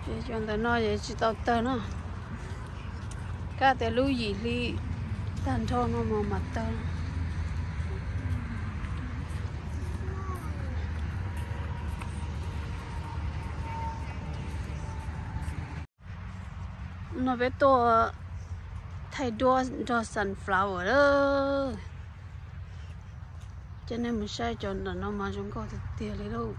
Ces cov ntawm no yeej tsis tau tawg na. Kab tias lub yim hli tag nrho no mas mam tawg. No peb tuaj thaij duab nrog sunflower lawm. Coj nej mus saib cov ntawm no mas zoo nkauj tiag tiag li lauj.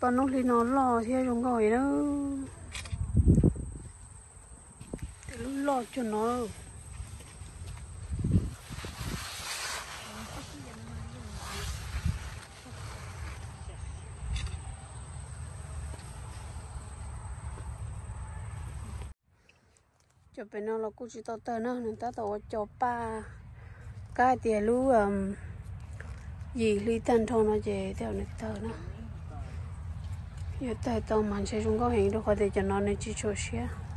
Paj noob hli no loj thiab zoo nkauj heev na. Tej lub loj cuag no. Cov pem no los kuj tsis tau tawg na, nws tab tom ua cov paj. Kab hais tias lub yim hli tag nrho no ces tej zaum nws tawg na. Yuav tawg tau mas ntshe zoo nkauj heev rau qhov tias cov no nws tsis tshua siab.